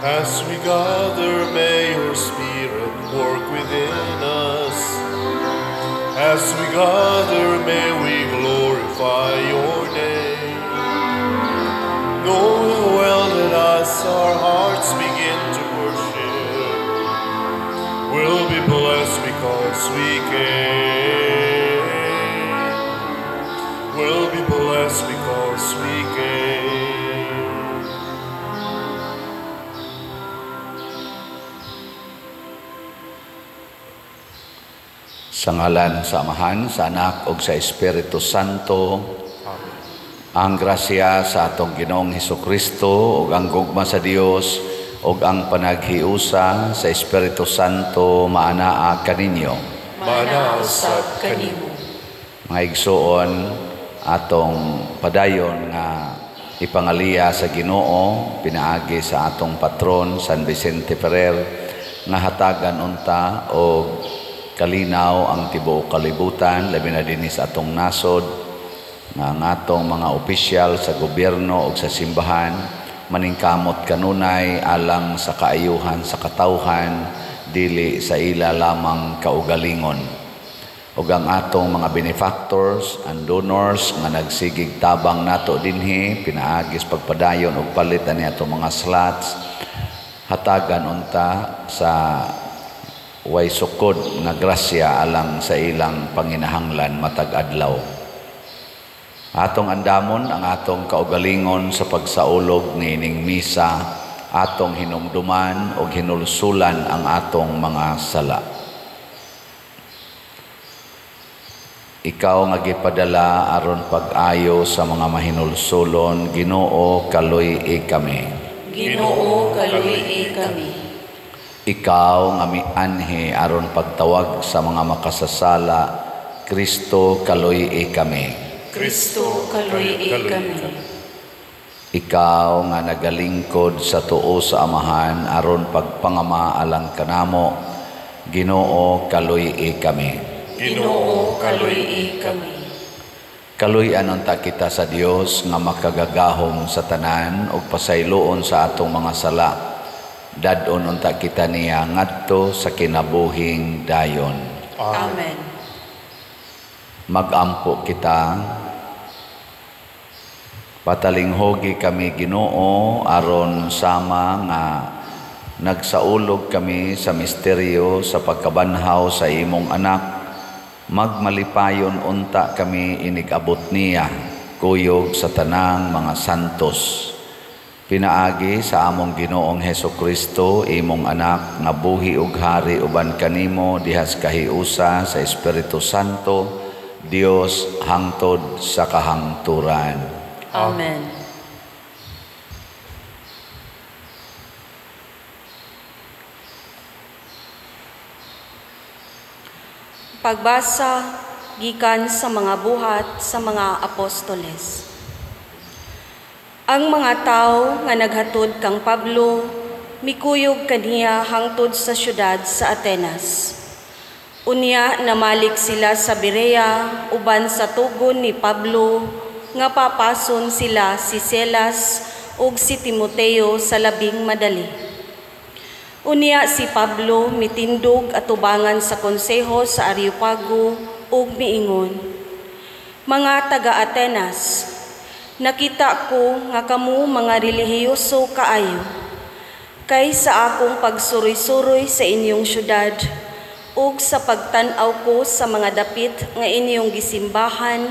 As we gather, may your Spirit work within us. As we gather, may we glorify your name. Knowing well that as our hearts begin to worship, we'll be blessed because we came. We'll be blessed because we came. Sa ngalan sa Amahan, sa Anak ug sa Espiritu Santo. Amen. Ang grasya sa atong Ginoong Hesukristo ug ang gugma sa Dios ug ang panaghiusa sa Espiritu Santo maanaa kaninyo. Maanaa usab kanimo. Mga igsuon, atong padayon nga ipangaliya sa Ginoo pinaagi sa atong patron San Vicente Ferrer nga hatagan unta og kalinaw ang tibuok kalibutan, labi na dinhi sa atong nasod, nga ang atong mga opisyal sa gobyerno ug sa simbahan maningkamot kanunay alang sa kaayuhan sa katawhan, dili sa ila lamang kaugalingon. Ug ang atong mga benefactors and donors nga nagsigig tabang nato dinhi pinaagis pagpadayon og palit ani atong mga slots, hatagan unta sa way sukod nga grasya alang sa ilang panginahanglan matag adlaw. Atong andamon ang atong kaugalingon sa pagsaulog niining misa, atong hinumduman og hinulsulan ang atong mga sala. Ikaw nga gipadala aron pag-ayo sa mga mahinulsulon, Ginoo, kaluy-i kami. Ginoo, kaluy-i kami. Ikaw nga mianhi aron pagtawag sa mga makasasala, Kristo, kaluy-i kami. Kristo, kaluy-i kami. Ikaw nga nagalingkod sa tuo sa Amahan aron pagpangama alang kanamo, Ginoo, kaluy-i kami. Ginoo, kaluy-i kami. Kaluy-an unta kita sa Dios nga makagagahom sa tanan ug pasayloon sa atong mga sala. Dad-on unta kita niya ngadto sa kinabuhing dayon. Amen. Magampo kita. Patalinghogi kami, Ginoo, aron sama nga nagsaulog kami sa misteryo sa pagkabanhaw sa imong anak, magmalipayon unta kami inig-abot niya kuyog sa tanang mga santos. Pinaagi sa among Ginoong Hesukristo, imong anak, nga buhi ug hari uban kanimo dihas kahiusa sa Espiritu Santo, Dios hangtod sa kahangturan. Amen. Pagbasa gikan sa mga buhat sa mga apostoles. Ang mga tawo nga naghatod kang Pablo mikuyog kaniya hangtod sa syudad sa Atenas. Unya namalik sila sa Berea uban sa tugon ni Pablo nga papason sila si Silas ug si Timoteo sa labing madali. Unya si Pablo mitindog atubangan sa konseho sa Areopago ug miingon, "Mga taga-Atenas, nakita ko nga kamo mga relihiyoso kaayo. Kay sa akong pagsuroy-suroy sa inyong syudad ug sa pagtan-aw ko sa mga dapit nga inyong gisimbahan,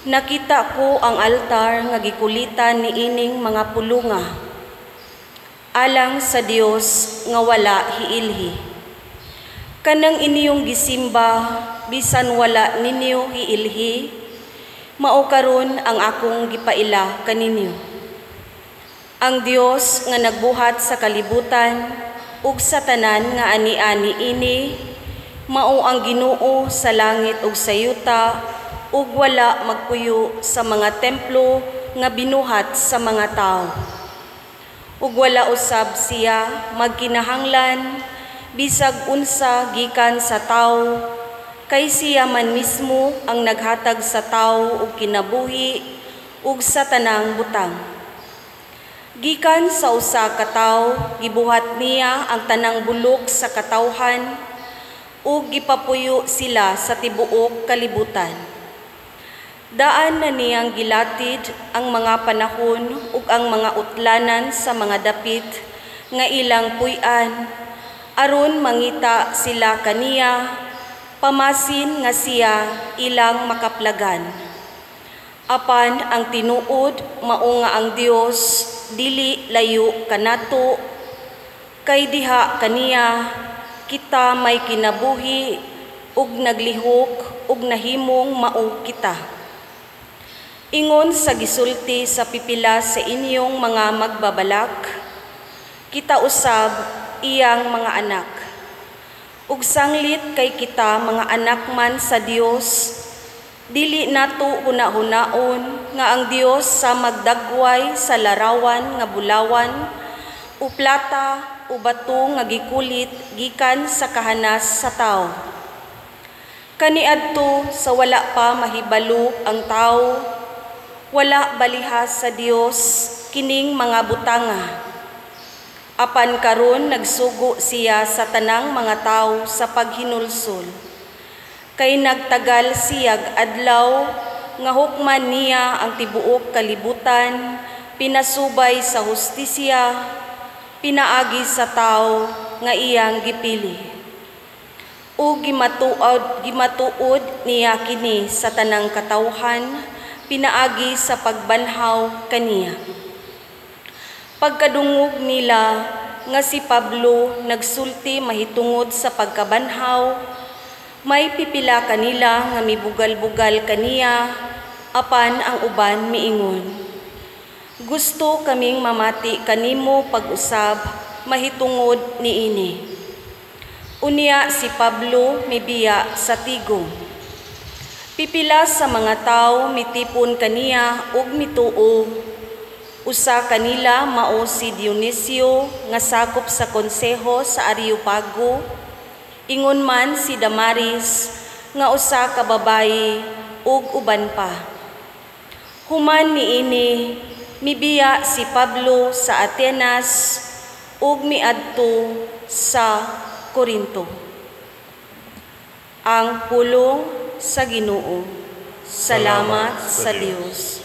nakita ko ang altar nga gikulitan niining mga pulunga alang sa Dios nga wala hiilhi. Kanang inyong gisimba bisan wala ninyo hiilhi, mao karon ang akong gipaila kaninyo. Ang Dios nga nagbuhat sa kalibutan ug sa tanan nga ani-ani ini, mao ang Ginoo sa langit ug sa yuta, ug wala magpuyo sa mga templo nga binuhat sa mga tawo. Ug wala usab siya magkinahanglan bisag unsa gikan sa tawo, kay siya man mismo ang naghatag sa tawo og kinabuhi ug sa tanang butang. Gikan sa usa ka tawo, gibuhat niya ang tanang bulok sa katawhan ug gipapuyo sila sa tibuok kalibutan. Daan na niyang gilatid ang mga panahon ug ang mga utlanan sa mga dapit nga ilang puy-an, aron mangita sila kaniya, pamasin nga siya ilang makaplagan. Apan ang tinuod mao nga ang Dios dili layo kanato, kay diha kaniya kita may kinabuhi ug naglihok ug nahimong mao kita. Ingon sa gisulti sa pipila sa inyong mga magbabalak, kita usab iyang mga anak. Ug sanglit kay kita mga anak man sa Dios, dili nato huna-hunaon nga ang Dios sa magdagway sa larawan nga bulawan o plata o bato nga gikulit gikan sa kahanas sa tawo. Kaniadto sa wala pa mahibalo ang tawo, wala balihas sa Dios kining mga butanga. Apan karon nagsugo siya sa tanang mga tawo sa paghinulsol. Kay nagtagal siyag adlaw nga hukman niya ang tibuok kalibutan, pinasubay sa hustisya, pinaagi sa tawo nga iyang gipili. O gimatuod niya kini sa tanang katawhan, pinaagi sa pagbanhaw kaniya. Pagkadungog nila nga si Pablo nagsulti mahitungod sa pagkabanhaw, may pipila kanila nga mibugal-bugal kaniya, apan ang uban miingon, "Gusto kaming mamati kanimo pag-usab mahitungod niini." Unya si Pablo mibiya sa tigom. Pipila sa mga tawo mitipon kaniya ug mituo. Usa kanila mao si Dionisio nga sakop sa konseho sa Areopago. Ingon man si Damaris nga usa ka babayi ug uban pa. Human niini mibiya si Pablo sa Atenas ug miadto sa Korinto. Ang pulong sa Ginoo. Salamat sa Dios.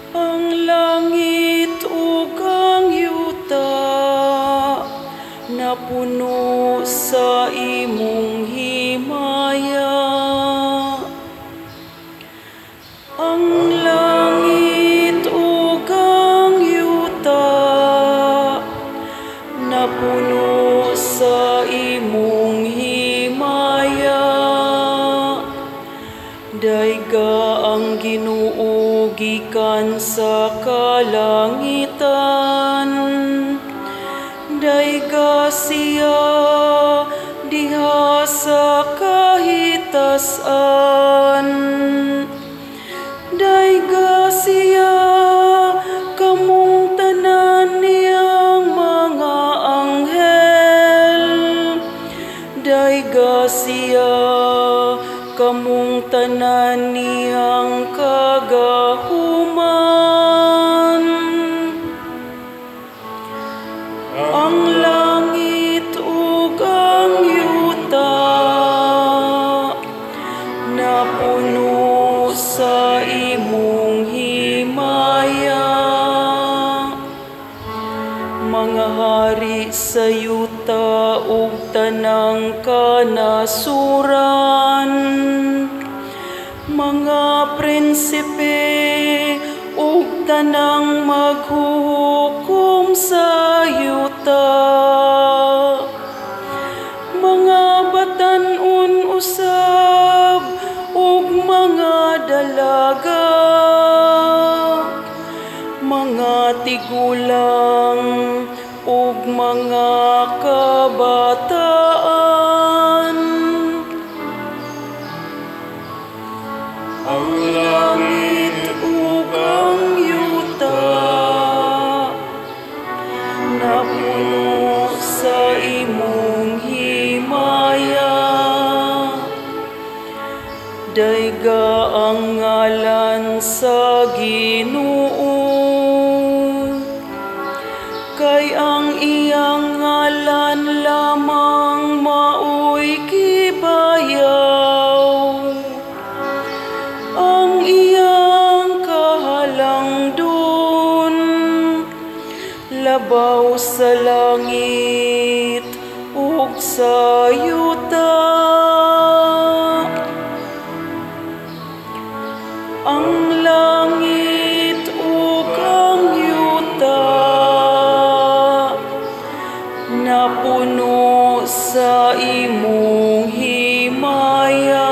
Ang langit ug ang yuta napuno sa imong himaya. Ang langit ug ang yuta napuno sa imong himaya. Dayga ang Ginoo gikan sa kalangitan, dayga siya diha sa kahitasan. Dayga siya kamong tanan niyang mga anghel, dayga siya kamong tanan niyang kagahuman. Ang langit ug ang yuta napuno sa imong himaya. Mga hari sa yuta ug tanang kanasuran, mga prinsipe ug tanang maghuhukom sa yuta, mga batan-on usab ug mga dalaga, mga tigulang ug mga kabataan. Ang langit ug ang yuta Dayga ang ngalan sa Ginoo, kay ang iyang ngalan lamang maoy kibayaw. Ang iyang kahalangdon labaw sa langit ug sa yuta. Ang langit ug ang yuta napuno sa imong himaya.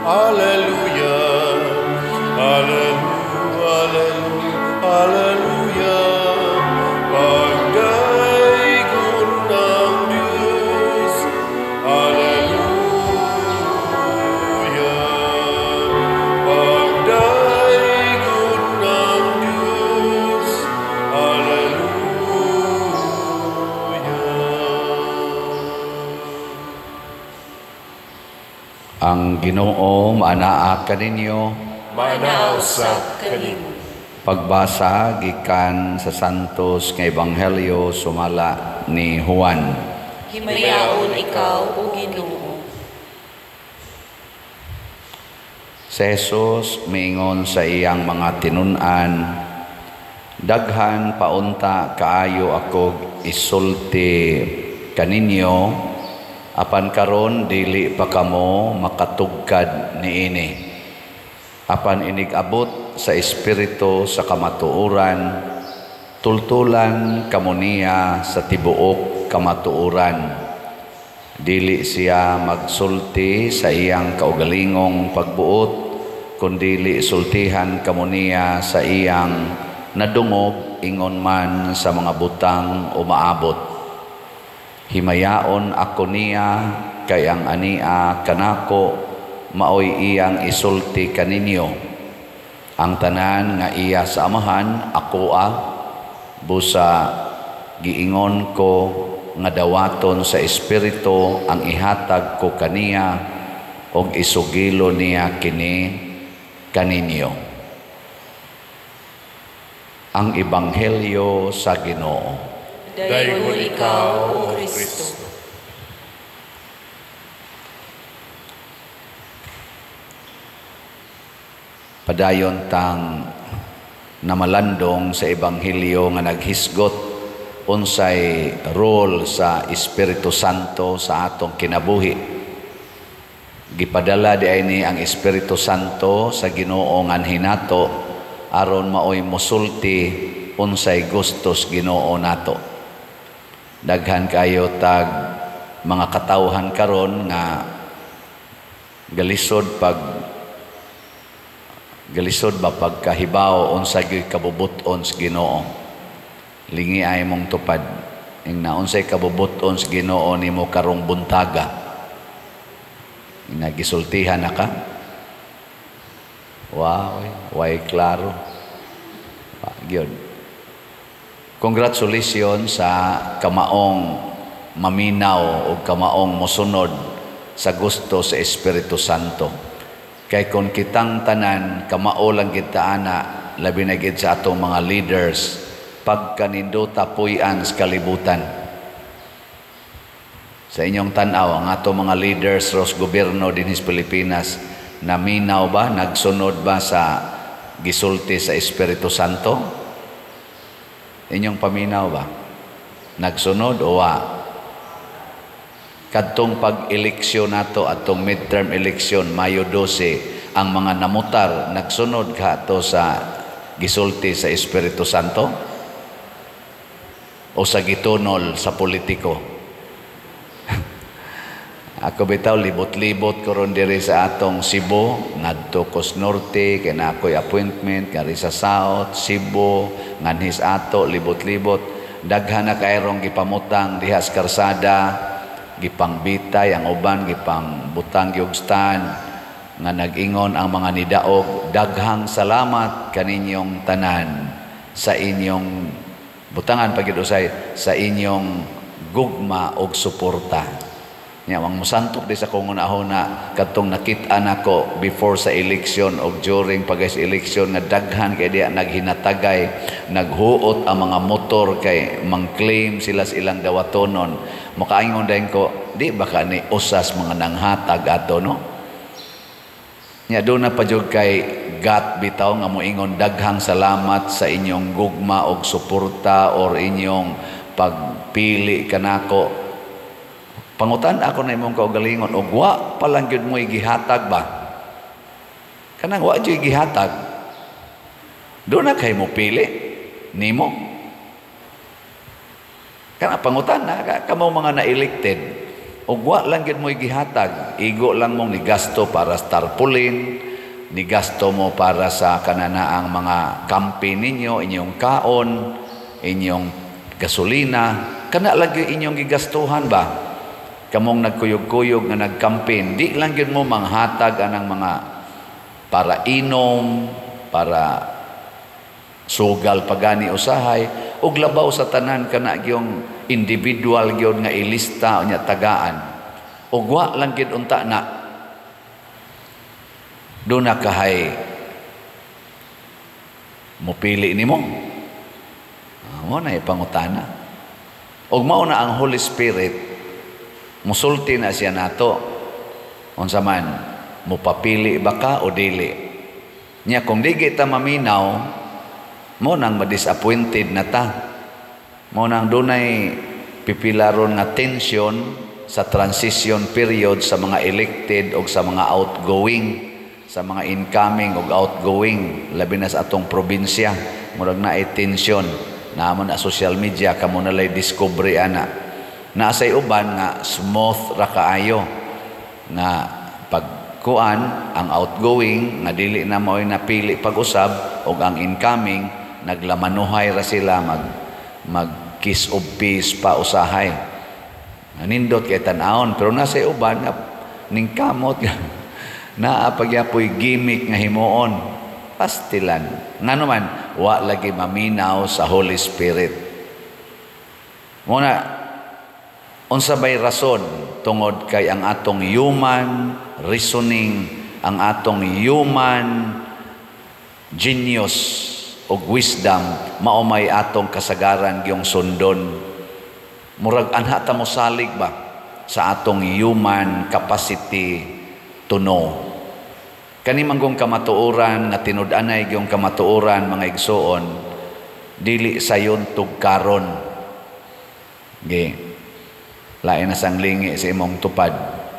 Alleluia, alleluia, alleluia, alleluia. Pagdaygon ng Diyos, alleluia. Pagdaygon ng Diyos, alleluia. Ang Ginoo maanaa kaninyo. Maanaa usab kanimo. Pagbasa gikan sa Santos nga Ebanghelyo sumala ni Juan. Himayaon ikaw, o Ginoo. Si Jesus miingon sa iyang mga tinun-an, daghan paunta kaayo ako isulti kaninyo, apan karon dili pa kamo makatugkad niini. Apan inig-abot sa espiritu sa kamatuoran, tultulan kamo niya sa tibuok kamatuoran. Dili siya magsulti sa iyang kaugalingong pagbuot, kundili sultihan kamo niya sa iyang nadungog ingon man sa mga butang umaabot. Himayaon ako niya, kay ang ania kanako maoy iyang isulti kaninyo. Ang tanan nga iya sa Amahan akoa, busa giingon ko nga dawaton sa espiritu ang ihatag ko kaniya og isugilo niya kini kaninyo. Ang Ebanghelyo sa Ginoo. Daygon ikaw, O Kristo. Padayon tang namalandong sa Ebanghelyo nga naghisgot unsay role sa Espiritu Santo sa atong kinabuhi. Gipadala di ay ni ang Espiritu Santo sa Ginoo nganhi nato aron maoy mosulti unsay gustos Ginoo nato. Daghan kayo tag mga katawhan karon nga galisod ba pagkahibaw unsa gyud kabubut-on sa Ginoo. Lingi ay mong tupad ing naunsay kabubut-on sa Ginoo nimo karong buntaga. Nagisultihan na ka? Wow, way klaro. Gyud. Congratulations sa kamaong maminaw o kamaong mosunod sa gusto sa Espiritu Santo. Kay kung kitang tanan, kamao lang kita ana, labi na gid sa atong mga leaders, pagkanindota puy-an sa kalibutan. Sa inyong tanaw, ang atong mga leaders ros gobyerno dinhi sa Pilipinas, naminaw ba, nagsunod ba sa gisulti sa Espiritu Santo? Inyong paminaw ba? Nagsunod o wa? Kadtong pag-eleksyon nato, atong midterm election, Mayo 12, ang mga namutar, nagsunod ka ato sa gisulti sa Espiritu Santo? O sa gitunol sa politiko? Ako bitaw, libot-libot ko ron diri sa atong Cebu, ngadto kos Norte, kay na ako'y appointment, ngari sa South, Cebu, nganhis ato, libot-libot. Daghan na kayrong gipamutang diha sa karsada, gipangbitay, ang uban gipang butang gyud stand nga nag-ingon ang mga nidaog, "Daghang salamat kaninyong tanan sa inyong butangan pagid usay sa inyong gugma og suporta." Nya ang musantok di sa kong una kadtong nakit-an nako before sa election og during pag election nga daghan kay diya naghinatagay, naghuot ang mga motor kay mang-claim sila sa ilang dawatonon. Makaingon dayon ko, di ba ka ni usas mga nanghatag ato, no? Nya doon na pa jud kay gat bitaw nga moingon, "Daghang salamat sa inyong gugma og suporta or inyong pagpili kanako." Pangutan ako na imong kaugalingon, og wa pa lang gyud mo gihatag ba? Kanang wa gyud gihatag. Doon na kay mo pili nimo. Kana pangutan na kamo mga na-elected, og wa lang gyud mo gihatag, igo lang mong nigasto para sa tarpaulin, nigasto mo para sa kananaang mga campaign ninyo, inyong kaon, inyong gasolina, kana lang gyud inyong gigastuhan ba? Kamong nagkuyog-kuyog nga nagcampaign, di lang gyud mo manghatag anang mga para inom, para sugal pagani usahay, ug labaw sa tanan kana gyung individual gyud nga ilista unya tagaan. Ug wa lang gyud unta na do na kahay mupili nimo. Mo na ipangutana. Ug mao na ang Holy Spirit musulti na siya nato. Unsa man, mupapili ba ka o dili? Nya kung di kita maminaw, mo nang madisappointed na ta. Mo nang dunay pipilaron nga tension sa transition period sa mga elected o sa mga outgoing, sa mga incoming o outgoing, labi na sa atong probinsya, murag naay tension. Naamon na social media, kamo na lay discovery ana. Naasay uban nga smooth ra kaayo nga pagkuan ang outgoing nga dili na mao'y napili pag-usab og ang incoming naglamanuhay ra sila mag kiss of peace pa usahay. Nindot kay tan-awon, pero nasay uban nga ningkamot naa pagyapoy gimmick nga himuon pastilan. Ngano man wa lagi maminaw sa Holy Spirit. Muna unsa bay rason? Tungod kay ang atong human reasoning, ang atong human genius og wisdom mao may atong kasagaran gyung sundon. Murag anha ta mosalig ba sa atong human capacity to know. Kani manggong kamatuoran nga tinud-anay gyung kamatuoran, mga igsoon, dili sayon tugkaron. Ge. Lain na sang lingi sa imong tupad,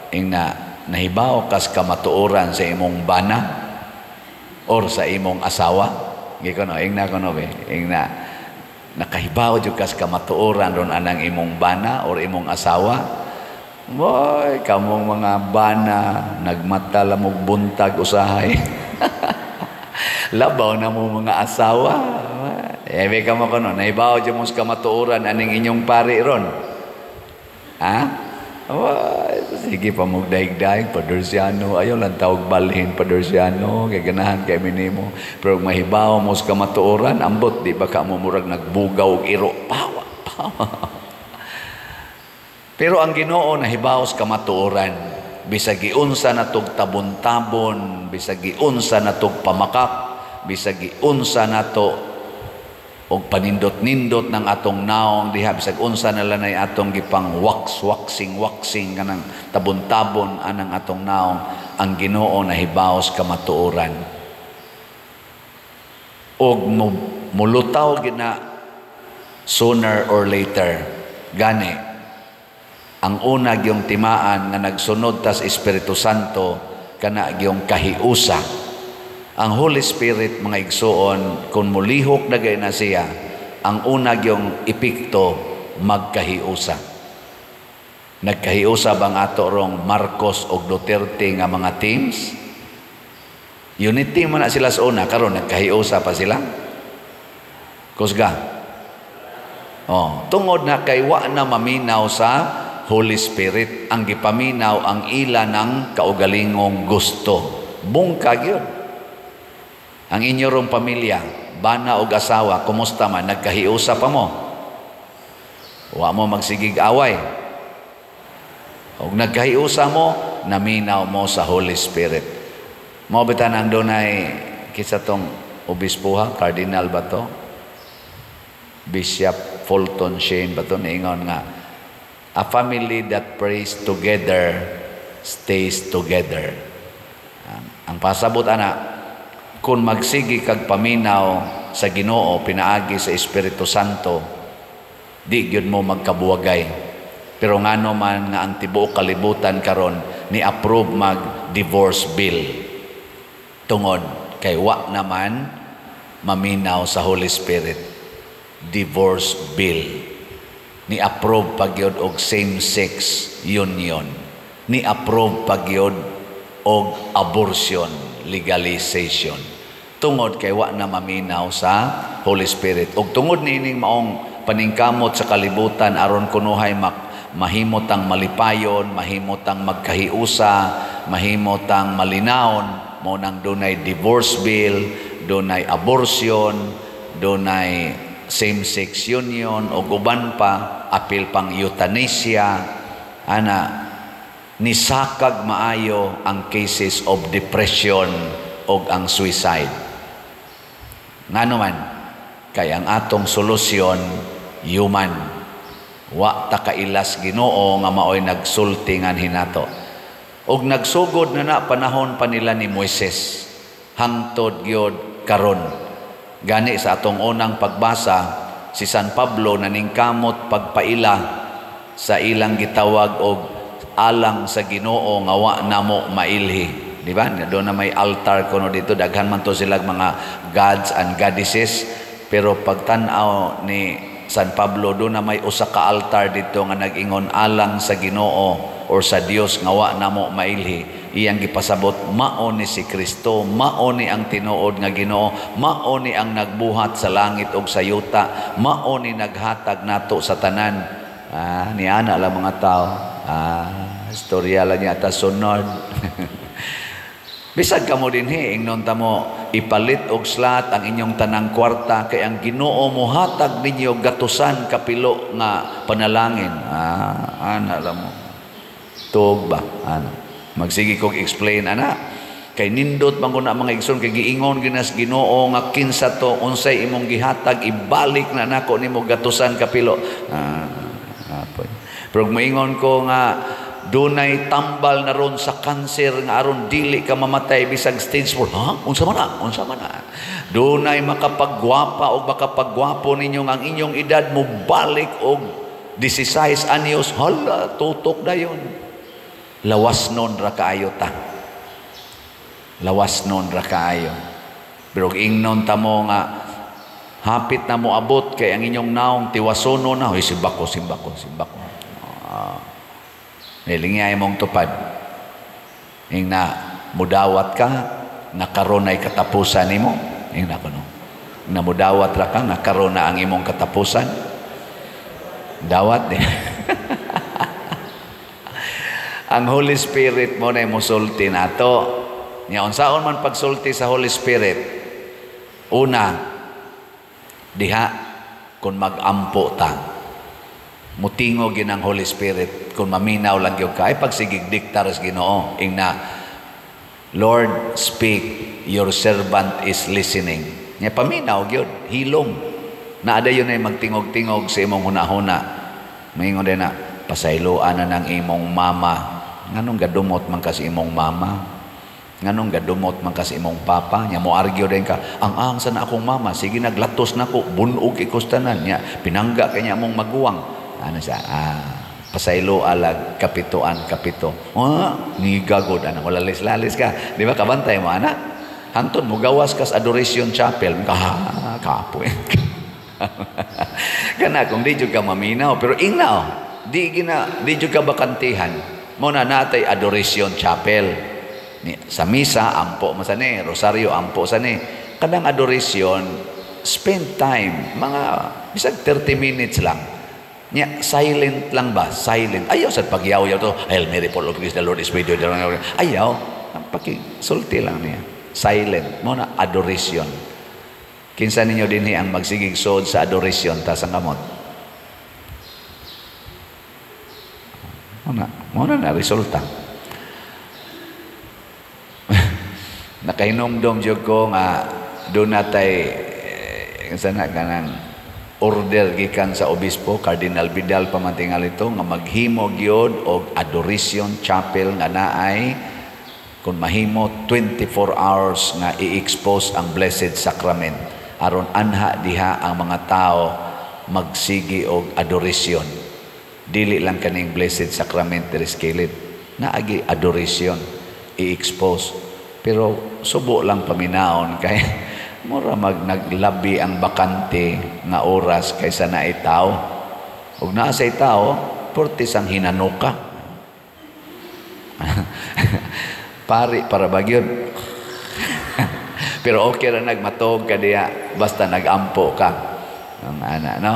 ingna nahibaw kas kamatuoran sa imong bana or sa imong asawa. Gi kono, ingna kono be, ingna nakahibaw jud kas kamatuoran ron anang imong bana or imong asawa. Boy, kamong mga bana nagmata lamog buntag usahay. Labaw na mo mga asawa. Eh be kamo kono, nahibaw jud mo sa kamatuoran aning inyong pari ron. Ha? Sige pa magdaig-daig, Padersiano. Ayaw lang tawag balhin, Padersiano. Kay ganahan kay minimo. Pero mahibaw mo sa kamatuoran, ambot, di ba ka mo murag nagbugaw og iro? Pawa, pawa. Pero ang Ginoo nahibaw sa kamatuoran. Bisag giunsa na tog tabon-tabon, bisag giunsa na tog pamakak, bisag giunsa na to og panindot-nindot ng atong naong diha, bisag unsa na lanay atong gipang wax waxing waxing kanang tabon-tabon anang atong naong, ang Ginoo nahibaw sa kamatuoran. Og mulutaw gina sooner or later. Gani ang una gyung timaan nga nagsunod tas Espiritu Santo kana gyung kahiusa. Ang Holy Spirit, mga igsoon, kung mulihok na gay na siya, ang una gyung epekto magkahiusa. Nagkahiusa bang ato rong Marcos og Duterte nga mga teams? Unity man na sila sa una, karon nagkahiusa pa sila. Kusga. Oh, tungod na kay wa na maminaw sa Holy Spirit. Ang gipaminaw ang ila ng kaugalingong gusto. Bungka gyud. Ang inyo rong pamilya, bana og asawa, kumusta man? Nagkahiusa pa mo? Wa mo magsigig away. Og nagkahiusa mo, naminaw mo sa Holy Spirit. Mao bitan ang dunay kinsa tong obispo ha, cardinal ba to? Bishop Fulton Sheen ba to, niingon nga, "A family that prays together stays together." Ang pasabot ana, kung magsigi kag paminaw sa Ginoo pinaagi sa Espiritu Santo, di gyud mo magkabuwagay. Pero ngano man nga ang tibuok kalibutan karon ni approve mag divorce bill? Tungod kay wa naman maminaw sa Holy Spirit. Divorce bill. Ni approve pagyod og same-sex union. Ni approve pagyod og abortion legalization. Tungod kay wa na maminaw sa Holy Spirit. Og tungod niining maong paningkamot sa kalibutan aron kunuhay mahimot ang malipayon, mahimot ang magkahiusa, mahimot ang malinawon, mao nang dunay divorce bill, dunay abortion, dunay same-sex union o uban pa, apil pang euthanasia, ana, nisakag maayo ang cases of depression o ang suicide. Ngano man, kay ang atong solusyon human. Wa ta kailas Ginoo nga maoy nagsulti nganhi nato. Og nagsugod na na panahon pa nila ni Moises hangtod gyud karon. Gani sa atong unang pagbasa, si San Pablo naningkamot pagpaila sa ilang gitawag og alang sa Ginoo nga wa namo mailhi. Di ba? Doon na may altar kuno dito, daghan man to sila mga gods and goddesses, pero pagtan-aw ni San Pablo, doon na may usa ka altar dito nga nag-ingon alang sa Ginoo or sa Dios nga wa namo mailhi. Iyang gipasabot, mao ni si Kristo, mao ni ang tinuod nga Ginoo, mao ni ang nagbuhat sa langit ug sa yuta, mao ni naghatag nato sa tanan. Ah, niana lang mga tao. Ah, istorya lang niya ta sunod. Bisag kamo dinhi, ingnon ta mo, ipalit og slot ang inyong tanang kwarta kay ang Ginoo mohatag ninyo gatusan kapilo nga panalangin. Ah, ana lang mo. Tuog ba? Ana. Magsige kog explain ana. Kay nindot man na mga igsoon kay giingon ginas Ginoo nga kinsa to, unsay imong gihatag, ibalik na nako nimo gatusan kapilo. Ah, apoy. Pero moingon ko nga dunay tambal na ron sa kanser nga aron dili ka mamatay bisag stage 4. Ha? Unsa man na? Unsa man na? Dunay makapagwapa o makapagwapo ninyo ang inyong edad mo balik og 16 anyos. Hala, tutok dayon. Lawas nun ra kaayo ta. Lawas nun ra kaayo. Pero ingnon ta mo nga hapit na mo abot kay ang inyong naong tiwasono na. Hoy, simbako, simbako, simbako. Nilingay mong tupad. Ing na mudawat ka, nakaroon ay katapusan nimo. Ing na kuno. Na mudawat ra ka, nakaroon na ang imong katapusan. Dawat din. Ang Holy Spirit mo na musulti nato. Nya unsaon man pagsulti sa Holy Spirit? Una, diha kung magampo ta. Mutingog yun ang Holy Spirit kung maminaw lang yun ka. Ay pagsigig diktar sa Ginoo. Ing na, "Lord, speak, your servant is listening." Nya paminaw yun, hilom. Naada yun ay magtingog-tingog sa imong hunahuna. Maingon din na, pasayloan na ng imong mama. Nganong gadumot man ka sa imong mama? Nganong gadumot man ka sa imong papa? Nya mo argue din ka, ang sa na akong mama, sige naglatos na ko, bunog ikustanan. Nya, pinangga kanya mong maguwang. Ano siya? Ah, pasaylo alag kapituan kapito. Ah, nigagod ana, wala lalis ka. Di ba kabantay mo ana? Hangtod mo gawas kas adoration chapel, ka kapoy. Kana kung di jud ka maminaw, pero ingnaw, di gina di jud ka bakantihan. Mo na natay adoration chapel. Ni, sa misa ampo man sa ni, rosaryo ampo sa ni. Kanang adoration, spend time mga bisag 30 minutes lang. Nya, silent lang ba? Silent. Ayaw sa pagyaw-yaw to. "Hail Mary, full of grace, the Lord is with you." Ayaw. Pakisulti lang niya. Silent. Mao na adoration. Kinsa ninyo dinhi ang magsigig suod sa adoration? Taas ang kamot. Mao na na resulta. Nakahinumdom jud ko nga doon natay sana kanang order gikan sa obispo Cardinal Vidal pamantingal ito nga maghimo gyud og adoration chapel nga naay kung mahimo 24 hours nga i-expose ang Blessed Sacrament aron anha diha ang mga tao magsigi og adoration. Dili lang kaning Blessed Sacrament diri sa kilid, naagi adoration i-expose, pero subo lang paminaon kay mura mag naglabi ang bakante nga oras kaysa naay tao. Ug naa say tao, portis ang hinanuka. Pari para ba gyud? Pero okay ra nagmatog ka diha basta nagampo ka. Ang ana, no?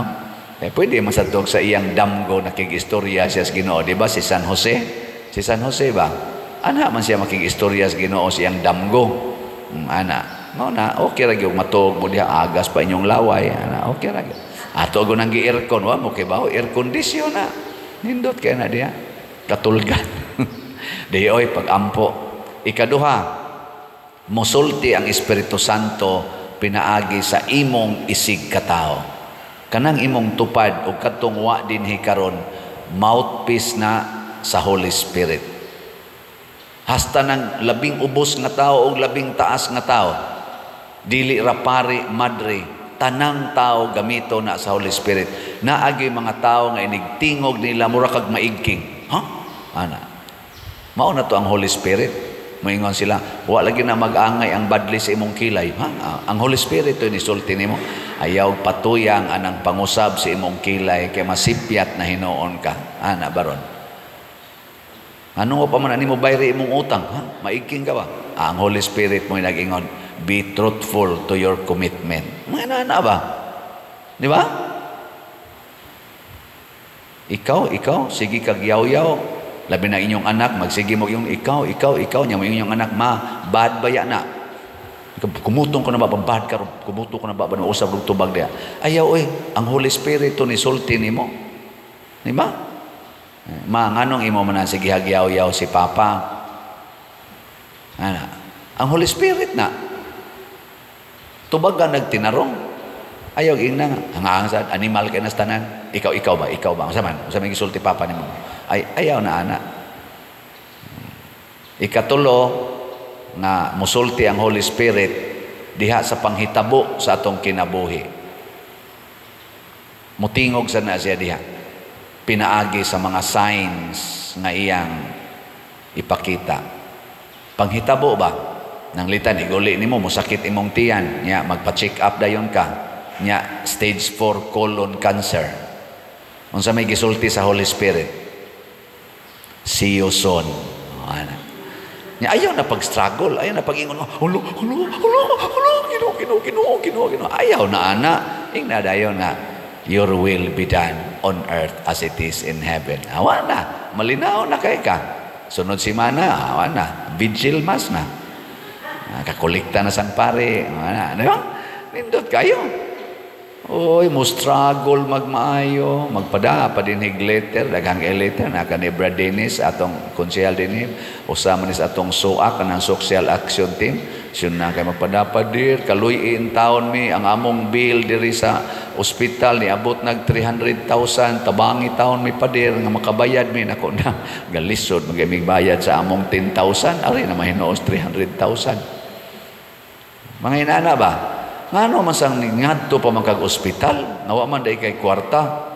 Eh, pwede masadtog sa iyang damgo nakig-istorya siya sa Ginoo, di ba? Si San Jose? Si San Jose ba? Ana man siya makig-istorya sa Ginoo sa iyang damgo. Ana. Mao na, okay ra gyud matug mo diha, agas pa inyong laway, ana, okay ra gyud. Ato go nang gi-aircon, wa mo kay bawo air condition na. Nindot kay na diha. Katulgan. Di oy pagampo. Ikaduha, mosulti ang Espiritu Santo pinaagi sa imong isig katao. Kanang imong tupad o kadtong wa dinhi karon, mouthpiece na sa Holy Spirit. Hasta nang labing ubos nga tao o labing taas nga tao, dili ra pare, madre, tanang tao gamito na sa Holy Spirit. Naagi mga tao nga inigtingog nila mura kag maigking. Ha? Ana. Mao na to ang Holy Spirit. Moingon sila, wa lagi na mag-angay ang badli sa imong kilay. Ha? Ang Holy Spirit to nisulti nimo. Ayaw patuyang anang pangusab sa imong kilay kay masipyat na hinuon ka. Ana baron. Ano pa man ani mo bayri imong utang? Ha? Maigking ka ba? Ang Holy Spirit mo nag-ingon, be truthful to your commitment. Mga ana ba? Di ba? Ikaw, sige kag yaw-yaw. Labi na inyong anak, magsige mo yung ikaw, nya mo inyong anak, ma, bad ba ya na? Kumutong ko na ba, bad ka, kumutong ko na ba, usab og tubag diya. Ayaw, oy, ang Holy Spirit to nisulti nimo. Di ba? Ma, nganong imo man ang sige hagyaw-yaw si Papa? Ana, ang Holy Spirit na. Tubag ka nagtinarong. Ayaw, ingna nga. Hangaang sa animal kay nastanan. Ikaw ba? Ikaw ba? Unsa man? Unsa man gisulti Papa nimo? Ay, ayaw na, ana. Ikatulo, nga musulti ang Holy Spirit diha sa panghitabo sa atong kinabuhi. Mutingog sa na siya diha. Pinaagi sa mga signs nga iyang ipakita. Panghitabo ba? Nang litan, iguli nimo, musakit imong tiyan. Nya, magpa-check up dayon ka. Nya, stage 4 colon cancer. Unsa may gisulti sa Holy Spirit? See you soon. Ano? Nya, ayaw na pag-struggle, ayaw na pag-ingon, hulo, hulo, hulo, hulo, Ginoo, Ginoo, Ginoo, Ginoo, Ginoo. Ayaw na, ana. Ingna dayon nga, your will be done on earth as it is in heaven. Awa na, malinaw na kay ka. Sunod si mana, awa na, vigil mass na. Kakolekta na sang pare. Awa na, di ba? Nindot kayo. Oy, mo struggle magmaayo, magpada pa din letter, daghang letter na kani Brad Dennis atong konsehal dinhi, usa man is atong SOA kanang Social Action Team. Siyon na kay magpada dir, kaluy-in taon mi ang among bill diri sa ospital niabot nag 300,000, tabangi taon mi padir nga makabayad mi nako na. Galisod magimig bayad sa among 10,000, ari na mahinuos 300,000. Mga inana ba? Ngano man sang ngadto pa man kag ospital, nawa man day kay kwarta.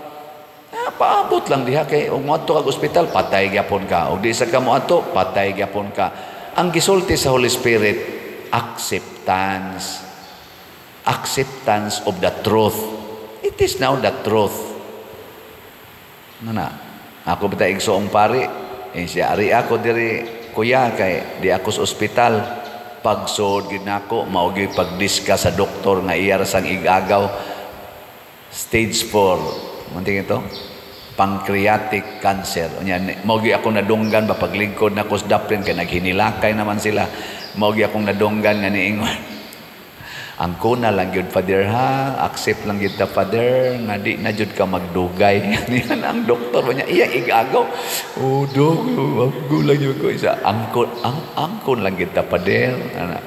Paabot lang diha kay og moadto kag ospital, patay gyapon ka. Og di sa ka moadto, patay gyapon ka. Ang gisulti sa Holy Spirit, acceptance. Acceptance of the truth. It is now the truth. Ano na? Ako bitaw igsoong pari, eh, siya ari ako diri kuya kay di ako sa ospital. Pagsod gid nako mao gyud pagdiska sa doktor nga iya ra sang igagaw stage 4. Manting ito? Pancreatic cancer. Unya mao gyud ako nadunggan ba paglingkod nako sa Daplin kay naghinilakay naman sila. Mao gyud akong nadunggan nga niingon. Ang kuna lang gyud, Father, ha, accept lang gyud ta, Father, nga di na jud ka magdugay. Niyan ang doktor ba niya, iya igagaw. Oh, dok, ako lang gyud ko isa. Angkon, ang angkon lang gyud ta, Father. Ana.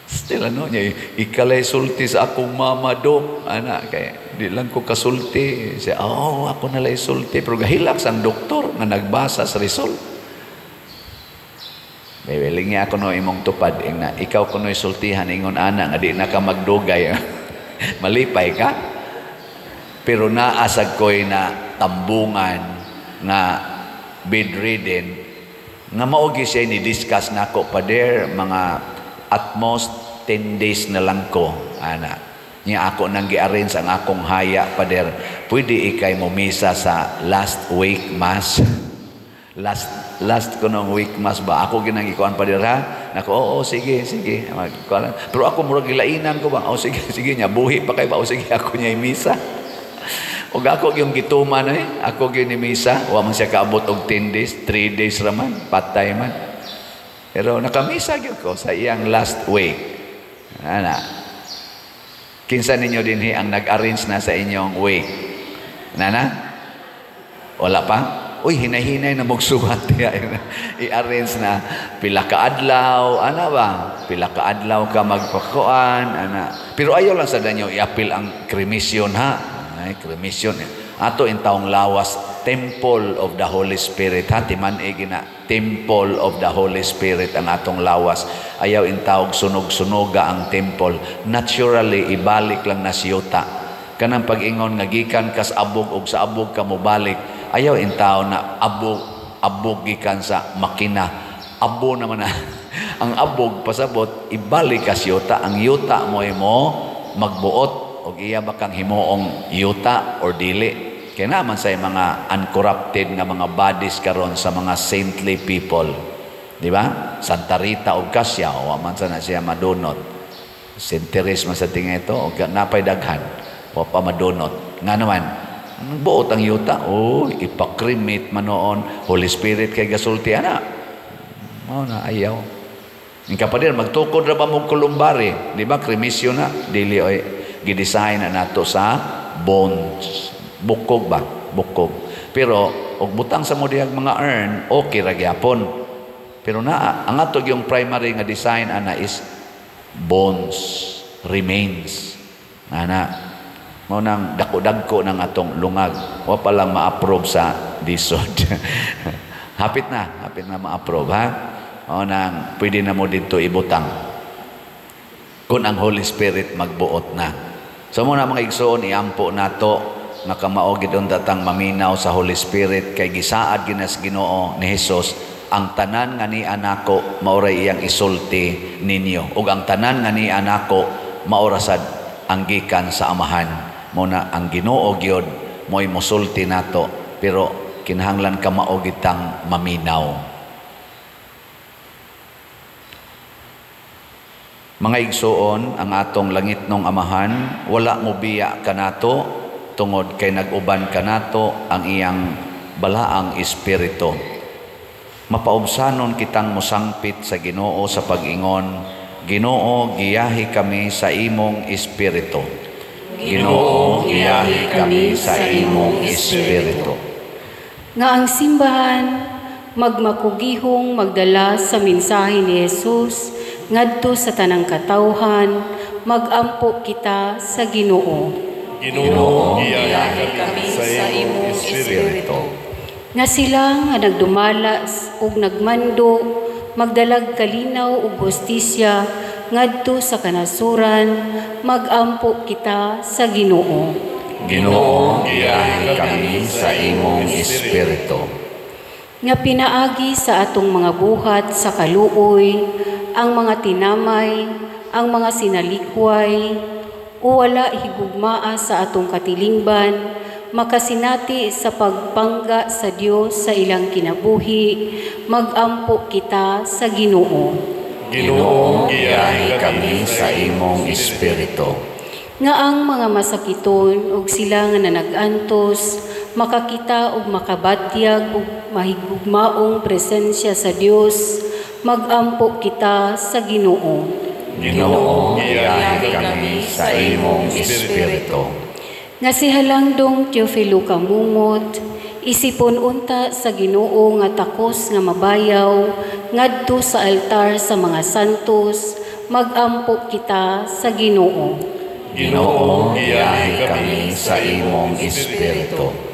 Still ano niya, ikalay sulti sa akong mama, dok. Ana, kay di lang ko kasulti. Siya, oh, ako na lang sulti. Pero gahilak ang doktor nga nagbasa sa result. May niya ako no imong tupad ing na ikaw kuno sultihan ingon ana nga di na ka magdugay. Malipay ka. Pero naasag ko'y na tambungan nga bedridden nga mao gyud siya ni discuss nako, "Pader, mga at most 10 days na lang ko," ana niya. "Ako nang gi-arrange ang akong haya, Pader. Pwede ikay mo misa sa last wake mass, last last ko ng wake mass ba? Ako ginang ikuan, Pader, ha." Nako, "Oo, sige, sige." Pero ako murag gilainan ko ba. "Oh, sige, sige." Niya, buhi pa kay ba. "Oh, sige, ako niya misa." Ug ako yung gituman eh. Ako gyud ni misa, wa man siya kaabot og 10 days, 3 days ra man, patay man. Pero nakamisa gyud ko sa iyang last wake. Ana. Kinsa ninyo dinhi ang nag-arrange na sa inyong wake? Nana? Wala pa? Uy, hinay-hinay na magsuwat diya. I-arrange na pila ka adlaw, ana ba? Pila ka adlaw ka magpakuan, ana. Pero ayaw lang sa danyo i-apil ang cremation, ha. Ay, cremation. Ato in taong lawas, temple of the Holy Spirit, ha. Timan-i gina, temple of the Holy Spirit ang atong lawas. Ayaw in tawag sunog-sunoga ang temple. Naturally, ibalik lang na siyuta. Kanang pag-ingon nga gikan kas abog og sa abog ka mobalik, ayaw in tao na abog abog gikan sa makina. Abo naman na ang abog, pasabot ibalik ka yuta. Ang yuta mo mo magbuot og iya ba kang himuong yuta or dili. Kaya naman sa mga uncorrupted nga mga bodies karon sa mga saintly people, di ba? Santa Rita og Cassia, wa man sa na siya madunot. Saint Therese man sa tinga ito og napay daghan wa pa madunot. Nga naman buot ang yuta, oh, ipa-cremate man noon. Holy Spirit kay gasulti ana. Mao na ayaw. Ang kapader, magtukod ra ba mong columbary? Di ba? Cremation na. Dili oy, gidesign na nato sa bones. Bukog ba? Bukog. Pero, og butang sa mo dihag mga urn, okay ra gyapon. Pero na, ang ato yung primary nga design ana is bones, remains. Ana, mao nang dako-dagko ng atong lungag. Wa pa lang ma-approve sa DHSUD. Hapit na ma-approve, ha. Mao nang pwede na mo dito ibutang. Kung ang Holy Spirit magbuot na. So mo na, mga igsoon, iampo nato nga kamao gid unta tang maminaw sa Holy Spirit kay gisaad ginas Ginoo ni Hesus, ang tanan nga ni anako maoray iyang isulti ninyo ug ang tanan nga ni anako maora sad ang gikan sa Amahan. Mo na ang Ginoo gyud mo'y mosulti nato, pero kinahanglan kamao gitang maminaw. Mga igsoon, ang atong langitnong Amahan wala mo biya kanato tungod kay nag-uban kanato ang iyang balaang espiritu. Mapaubsanon kitang mosangpit sa Ginoo sa pag-ingon, "Ginoo, giyahi kami sa imong espiritu." Ginoo, giyahi kami sa imong espiritu. Nga ang simbahan magmakugihong magdala sa mensahe ni Jesus ngadto sa tanang katawhan, magampo kita sa Ginoo. Ginoo, giyahi kami sa imong espiritu. Nga sila nga nagdumala ug nagmando magdalag kalinaw ug hustisya ngadto sa kanasuran, magampo kita sa Ginoo. Ginoo, giyahi kami sa imong espiritu. Nga pinaagi sa atong mga buhat sa kaluoy, ang mga tinamay, ang mga sinalikway, o wala higugmaa sa atong katilingban, makasinati sa pagpangga sa Dios sa ilang kinabuhi, magampo kita sa Ginoo. Ginoo, giyahi kami sa imong espiritu. Nga ang mga masakiton ug sila nga nanagantos makakita ug makabatyag ug mahigugmaong presensya sa Dios, magampo kita sa Ginoo. Ginoo, iyahi kami sa imong espiritu. Nga si Halangdong Teofilo Camomot, isipon unta sa Ginoo nga takos nga mabayaw ngadto sa altar sa mga santos, magampo kita sa Ginoo. Ginoo, iyahi kami sa imong espiritu.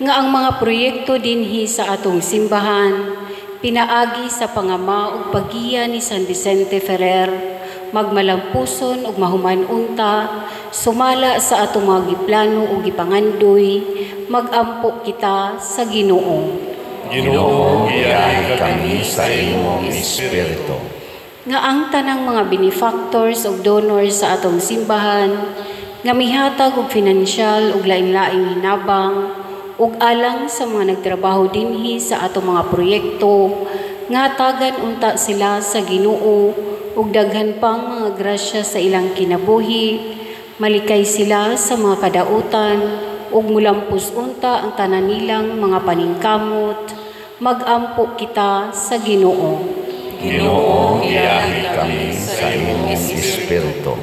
Nga ang mga proyekto dinhi sa atong simbahan, pinaagi sa pangama ug paggiya ni San Vicente Ferrer, magmalampuson ug mahuman unta, sumala sa atong mga giplano ug gipangandoy, magampo kita sa Ginoo. Ginoo, iyahi kami sa imong espiritu. Nga ang tanang mga benefactors ug donors sa atong simbahan, nga mihatag og finansyal ug lain-laing hinabang, ug alang sa mga nagtrabaho dinhi sa atong mga proyekto, nga hatagan unta sila sa Ginoo ug daghan pang mga grasya sa ilang kinabuhi, malikay sila sa mga kadautan ug mulampos unta ang tanan nilang mga paningkamot, magampo kita sa Ginoo. Ginoo, iyahi kami sa imong espiritu.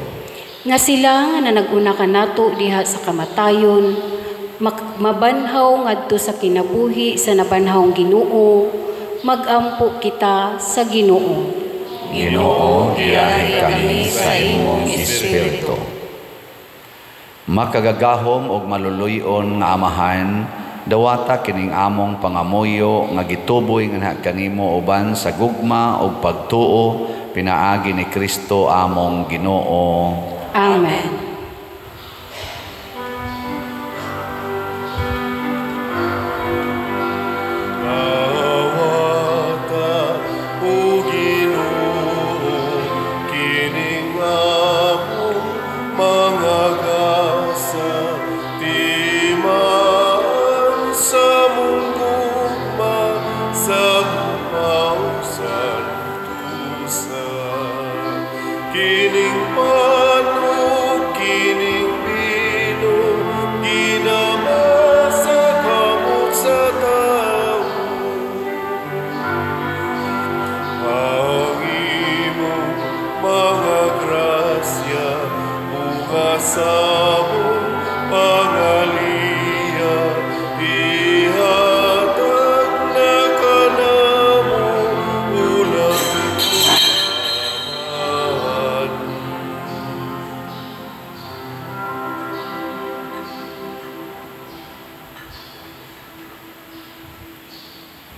Nga sila nga naguna kanato diha sa kamatayon, mabanhaw ngadto sa kinabuhi sa nabanhawng Ginoo, magampo kita sa Ginoo. Ginoo, iyahi kami sa imong espiritu. Makagagahom og maluluy-on nga Amahan, dawata kining among pangamuyo nga gituboy nganha kanimo uban sa gugma ug pagtuo pinaagi ni Kristo among Ginoo. Amen.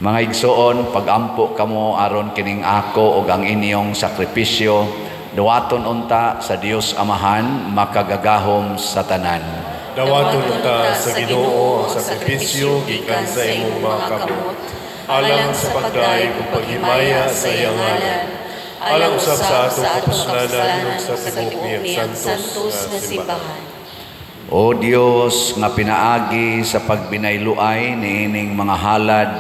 Mga igsoon, pagampo kamo aron kining ako ug ang inyong sakripisyo, dawaton unta sa Dios Amahan, makagagahom sa tanan. Dawaton unta sa Ginoo ang sakripisyo gikan sa imong mga kamot, alang sa pagdaig ug paghimaya sa iyang ngalan, alang usab sa atong kapuslanan ug sa tibuok niyang santos nga simbahan. O Dios, nga pinaagi sa pagbinayluay niining mga halad,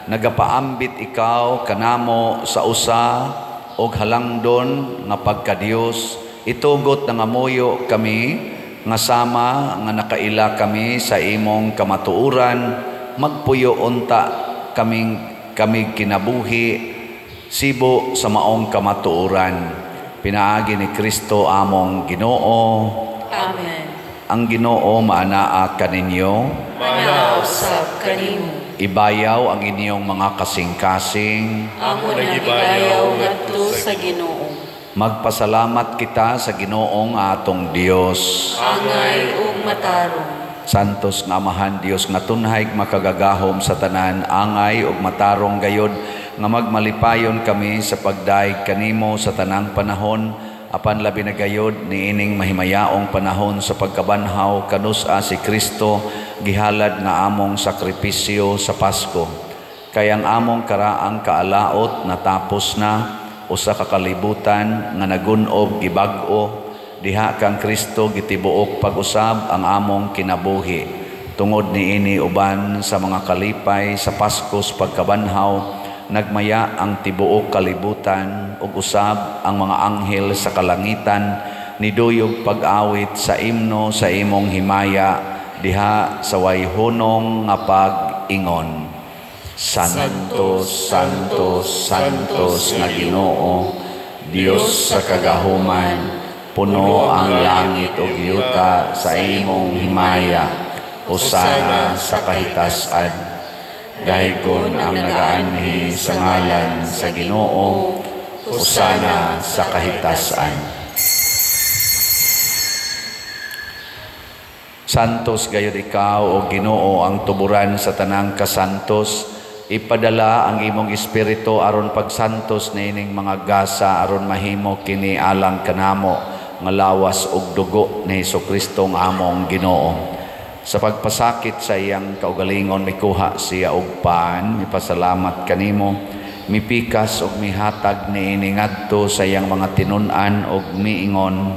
nagapaambit ikaw kanamo sa usa og halangdon nga pagkadiyos, itugot nangamuyo kami nga sama nga nakaila kami sa imong kamatuoran, magpuyo unta kaming kinabuhi sibo sa maong kamatuoran, pinaagi ni Kristo among Ginoo. Amen. Ang Ginoo maanaa kaninyo, maanaa usab kanimo. Ibayaw ang inyong mga kasing-kasing. Amo nagibayaw ngadto sa Ginoo. Magpasalamat kita sa Ginoong atong Dios. Angay ug matarong. Santos nga Amahan Dios nga tunhay makagagahom sa tanan, angay ug matarong gayod nga magmalipayon kami sa pagdaig kanimo sa tanang panahon, apan labi na gayod niining mahimayaong panahon sa pagkabanhaw kanus-a si Kristo gihalad nga among sakripisyo sa Pasko. Kay ang among karaang kaalaot natapos na, usa ka kalibutan nga nagun-ob gibag-o, diha kang Kristo gitibuok pag-usab ang among kinabuhi. Tungod niini uban sa mga kalipay sa Pasko sa pagkabanhaw, nagmaya ang tibuok kalibutan ug usab ang mga anghel sa kalangitan niduyog pag-awit sa imno sa imong himaya diha sa way hunong nga pag-ingon. Santo, Santo, Santos nga Ginoo, Dios sa kagahuman, puno ang langit ug yuta sa imong himaya. Hosana sa kahitasan. Daygon ang nagaanhi sa ngalan sa Ginoo. Hosana sa kahitasan. Santos gayud ikaw o Ginoo, ang tuburan sa tanang kasantos. Ipadala ang imong espiritu aron pagsantos niining mga gasa aron mahimo kini alang kanamo nga lawas ug dugo ni Hesukristo nga among Ginoo. Sa pagpasakit sa iyang kaugalingon mikuha siya og pan, mipasalamat kanimo, mipikas ug mihatag niini ngadto sa iyang mga tinun-an ug miingon,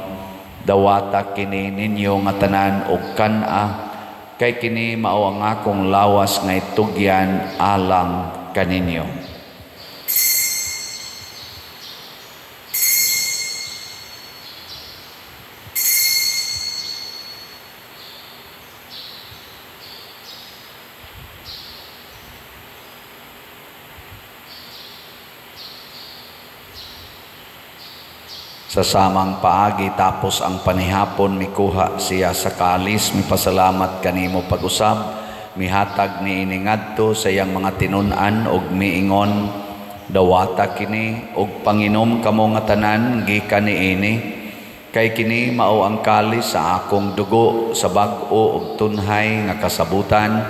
dawata kini ninyo nga tanan og kan-a, kay kini mao ang akong lawas nga itugyan alang kaninyo. Sa samang paagi tapos ang panihapon mikuha siya sa kalis, mipasalamat kanimo pag-usab, mihatag niini ngadto sa iyang mga tinun-an ug miingon, dawata kini ug panginom kamo nga tanan gikan niini, kay kini mao ang kalis sa akong dugo sa bag-o ug tunhay nga kasabutan,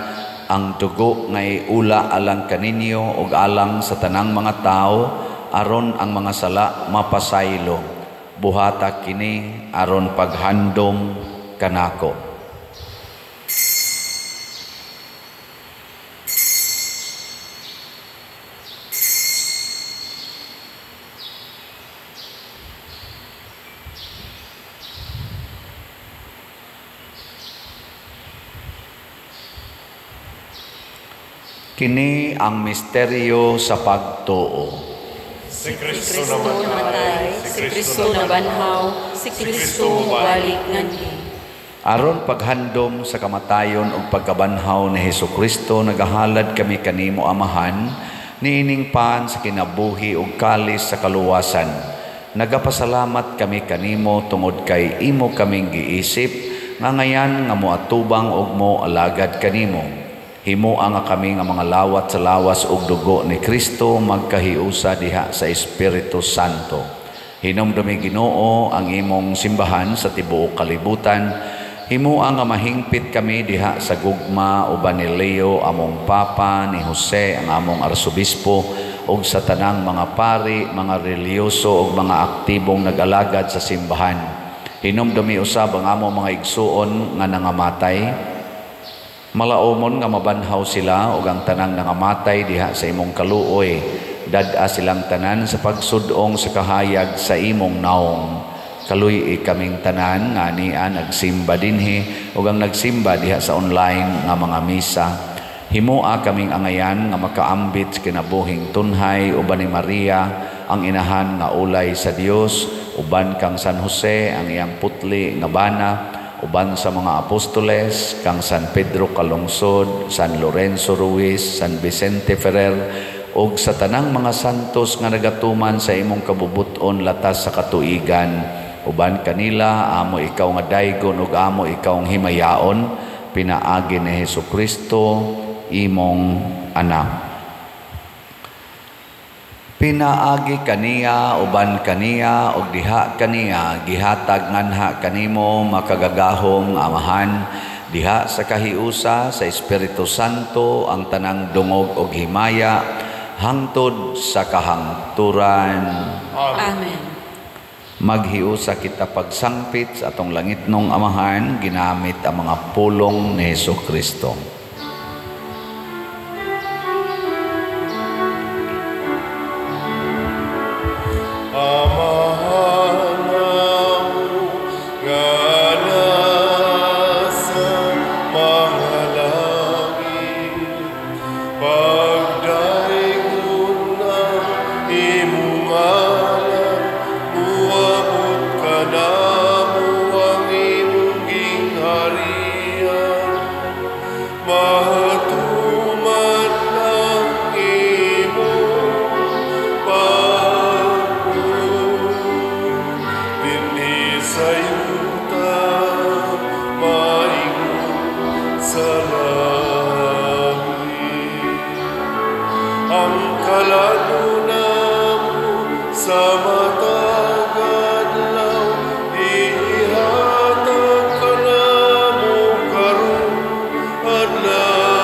ang dugo nga iula alang kaninyo ug alang sa tanang mga tawo aron ang mga sala mapasaylo. Buhata kini aron paghandom kanako. Kini ang misteryo sa pagtuo. Si Kristo namatay, si Kristo nabanhaw, si Kristo mobalik nganhi. Aron paghandom sa kamatayon ug pagkabanhaw ni Hesukristo, nagahalad kami kanimo Amahan, niining pan sa kinabuhi ug kalis sa kaluwasan. Nagapasalamat kami kanimo tungod kay imo kaming giisip, nga ngayan nga moatubang ug moalagad kanimo. Himoa nga kami nga mga lawat sa lawas ug dugo ni Kristo magkahiusa diha sa Espiritu Santo. Hinumdumi Ginoo ang imong simbahan sa tibuok kalibutan. Himoa nga mahingpit kami diha sa gugma uban ni Leo among Papa, ni Jose ang among Arsobispo, ug sa tanang mga pari, mga relihiyoso ug mga aktibong nag-alagad sa simbahan. Hinumdumi usab ang among mga igsuon nga nangamatay. Malaomon nga mabanhaw sila ug ang tanang nangamatay diha sa imong kaluoy. Dad-a silang tanan sa pagsudong sa kahayag sa imong naong. Kaluy-i kaming tanan nga ania nagsimba dinhi ug ang nagsimba diha sa online nga mga misa. Himoa kaming angayan nga makaambit sa kinabuhing tunhay uban ni Maria ang inahan nga ulay sa Dios, uban kang San Jose ang iyang putli nga bana, uban sa mga apostoles, kang San Pedro Calungsod, San Lorenzo Ruiz, San Vicente Ferrer, ug sa tanang mga santos nga nagatuman sa imong kabubut-on latas sa katuigan. Uban kanila, amo ikaw nga daygon ug amo ikaw ang himayaon, pinaagi ni Hesukristo, imong anak. Pinaagi kaniya, uban kaniya, ug diha kaniya, gihatag nganha kanimo makagagahom nga Amahan, diha sa kahiusa sa Espiritu Santo ang tanang dungog ug himaya hangtod sa kahangturan. Amen. Maghiusa kita pagsangpit sa atong langitnong Amahan, ginamit ang mga pulong ni Hesukristo. Muabot ka na mo ang imong gingharian. Matuman ang imong pagbuot dinhi sa yuta, maingon sa langit. Ang kalan-on namo sa matag adlaw, ihatag kanamo karong adlaw.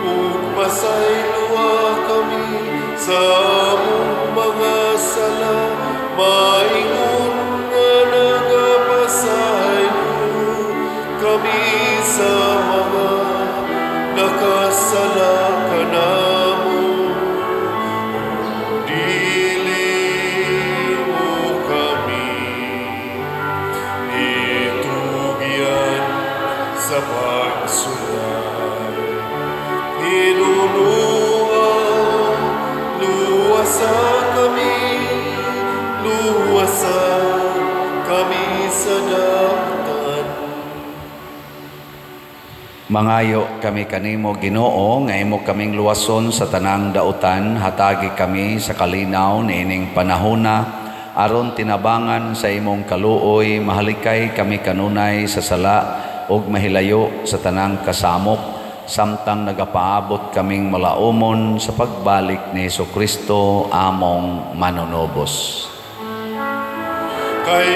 Ug pasayloa kami sa among mga sala, maingon nga nagapasaylo kami sa mga nakasala kanamo. Dili mo kami itugyan sa pagsulay. Hinunua, luwasa kami, luwasa kami sa dautan. Mangayo kami kanimo, Ginoo, nga imo kaming luwason sa tanang dautan, hatagi kami sa kalinaw niining panahona aron tinabangan sa imong kaluoy, mahalikay kami kanunay sa sala ug mahilayo sa tanang kasamok, samtang nagapaabot kaming malaumon sa pagbalik ni Hesukristo among manunubos. Kay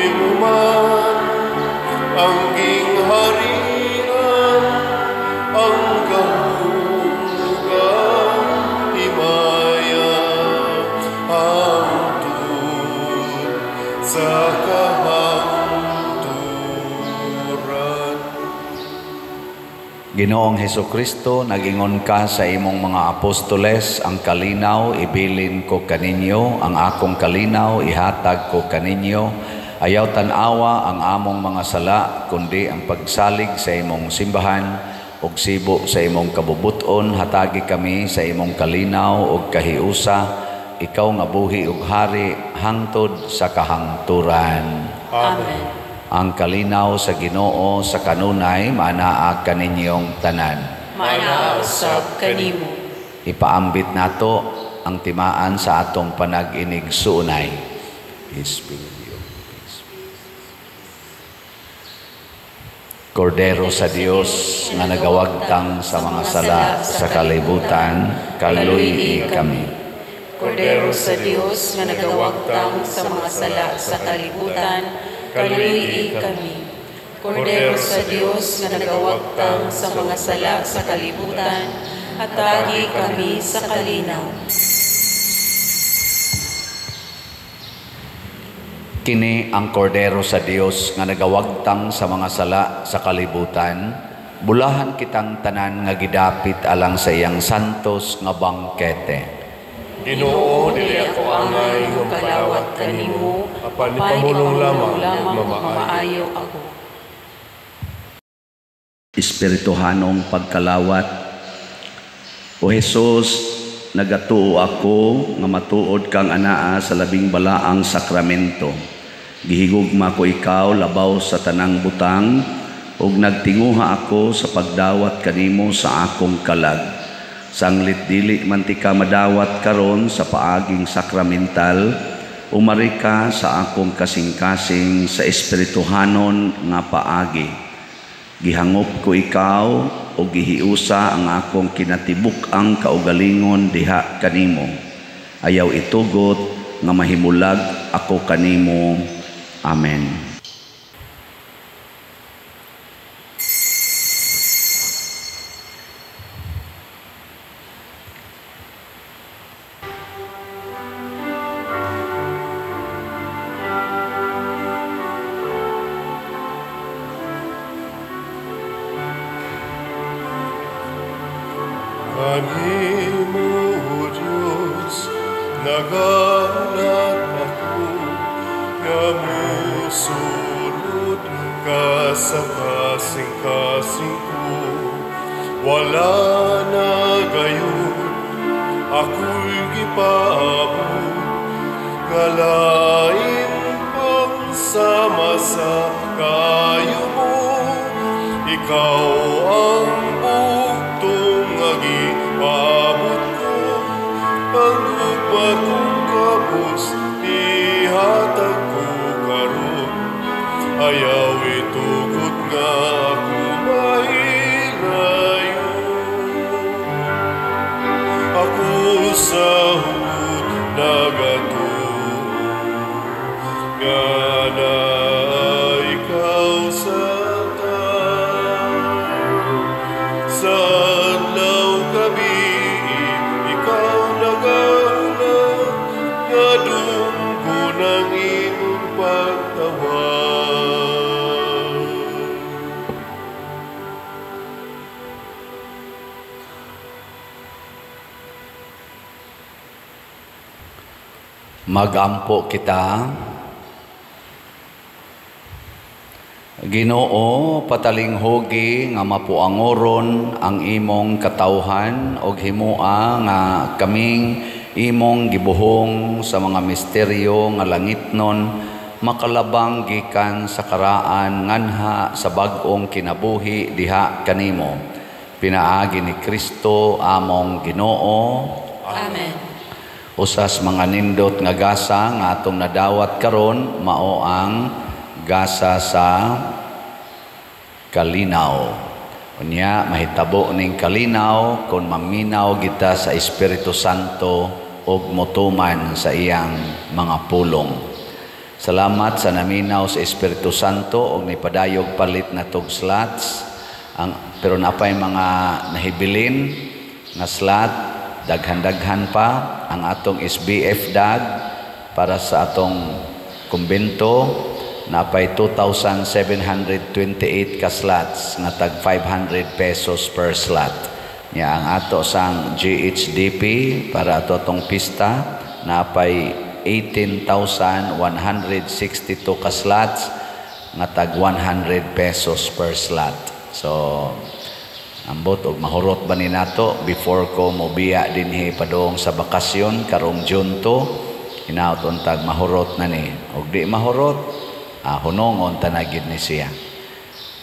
imo man ang gingharian, ang gahom ug ang himaya, hangtod sa kahangturan. Ginoong Hesukristo, nagingon ka sa imong mga apostoles, ang kalinaw ibilin ko kaninyo, ang akong kalinaw ihatag ko kaninyo. Ayaw tan-awa ang among mga sala, kundi ang pagsalig sa imong simbahan ug sibo sa imong kabubuton, hatagi kami sa imong kalinaw ug kahiusa, ikaw nga buhi ug hari hangtod sa kahangturan. Amen. Ang kalinaw sa Ginoo sa kanunay maanaa kaninyong tanan. Maanaa usab kanimo. Ipaambit nato ang timaan sa atong panag-inig suunay. Peace be with you. Peace. Kordero sa Dios nga nagawagtang sa mga sala sa kalibutan, kaluy-i kami. Kordero sa Dios nga nagawagtang sa mga sala sa kalibutan, kaluy-i kami. Kordero sa Dios nga nagawagtang sa mga sala sa kalibutan, hatagi kami sa kalinaw. Kini ang kordero sa Dios nga nagawagtang sa mga sala sa kalibutan, bulahan kitang tanan nga gidapit alang sa iyang santos nga bangkete. Ginoo, dili ako angay nga palawat kanimo, apan ipamulong lamang mamaayo ako. Espirituhanong pagkalawat. O Jesus, nagatuo ako nga matuod kang anaa sa labing balaang sakramento. Gihigugma ko ikaw labaw sa tanang butang, ug nagtinguha ako sa pagdawat kanimo sa akong kalag. Sanglit dili man ti ka madawat karon sa paaging sakramental, umari ka sa akong kasing-kasing sa espirituhanon nga paagi. Gihangop ko ikaw o gihiusa ang akong kinatibuk-ang kaugalingon diha kanimo. Ayaw itugot nga mahimulag ako kanimo. Amen. Kanimo, O Diyos, nagalat ako, nga musulod ka sa kasing-kasing ko. Wala na gayon, ako'y gipaabot, galain pang sama sa kayo mo. Ikaw ang bugtong nga gipaabot ko, ang gugma kong kabus, ihatag ko karon. Ayaw itukod nga ako mahilayo. Ako sa hugot nagatuo, nga na ikaw sa sa adlaw gabi, ikaw nagahulat, nga dunggon ang imong pagtawag. Magampo kita. Ginoo, patalinghugi nga mapuangoron ang imong katawhan og himua nga kaming imong gibuhong sa mga misteryo nga langitnon makalabang gikan sa karaan nganha sa bag-ong kinabuhi diha kanimo. Pinaagi ni Kristo among Ginoo. Amen. Usas mga nindot nga gasa nga atong nadawat karon mao ang gasa sa kalinaw. Unya mahitabo ning kalinaw kon maminaw kita sa Espiritu Santo ug motuman sa iyang mga pulong. Salamat sa naminaw sa Espiritu Santo ug nipadayog palit na tog slots. Ang pero napay mga nahibilin nga slot, daghan-daghan pa ang atong SBF dag para sa atong kumbento. Napay 2,728 ka slots nga tag 500 pesos per slot. Nya ang ato sang GHDP para ato atong pista napay 18,162 ka slots nga tag 100 pesos per slot. So ambot og mahurot ba ni nato before ko mobiya dinhi padung sa bakasyon karong June 2, hinaut untag mahurot na ni. Og di mahurot, hunongon tanagid ni siya.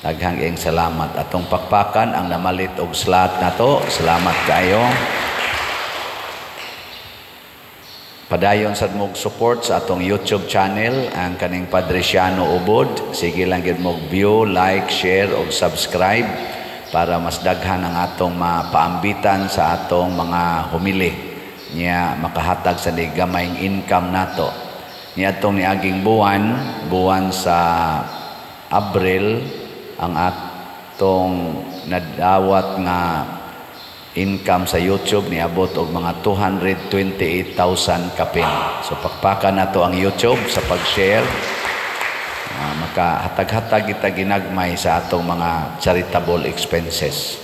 Daghang ing salamat atong pakpakan ang namalit og slot nato. Salamat kaayo. Padayon sad mog support sa atong YouTube channel ang kaning Padre Siano Ubod. Sige lang gyud mog view, like, share og subscribe para mas daghan ang atong mapaambitan sa atong mga humili nya makahatag sa gamayng income nato. Niadtong niaging buwan, buwan sa Abril, ang atong nadawat nga income sa YouTube niabot og mga 228,000 kapin. So pakpakan nato ang YouTube sa pag-share. Makahatag-hatag kita ginagmay sa atong mga charitable expenses.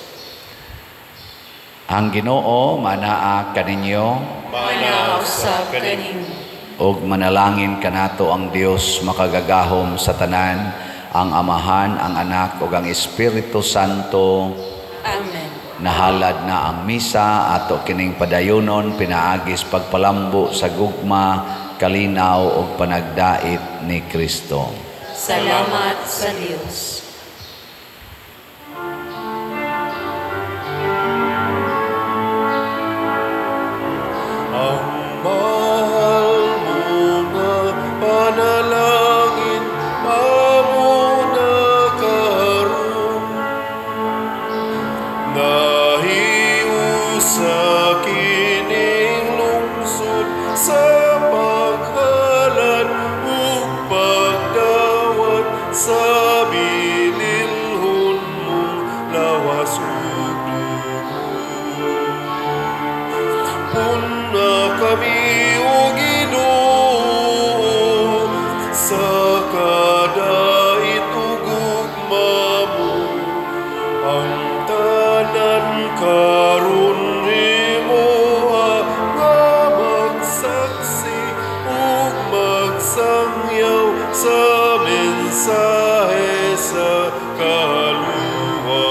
Ang Ginoo manaa kaninyo, manaa usab kaninyo. Og manalangin kanato ang Dios makagagahom sa tanan, ang Amahan, ang Anak ug ang Espiritu Santo. Amen. Nahalad na ang misa ato kining padayonon pinaagis pagpalambo sa gugma, kalinaw ug panagdait ni Kristo. Salamat sa Dios. Panalangin amo na karon, nahiusa kining lungsod sa paghalad ug pagdawat sa bililhon mong lawas ug dugo. Puna kami o Ginoo sa kadait ug gugma mo, ang tanan karon himoa nga magsaksi ug magsangyaw sa mensahe sa kaluwasan.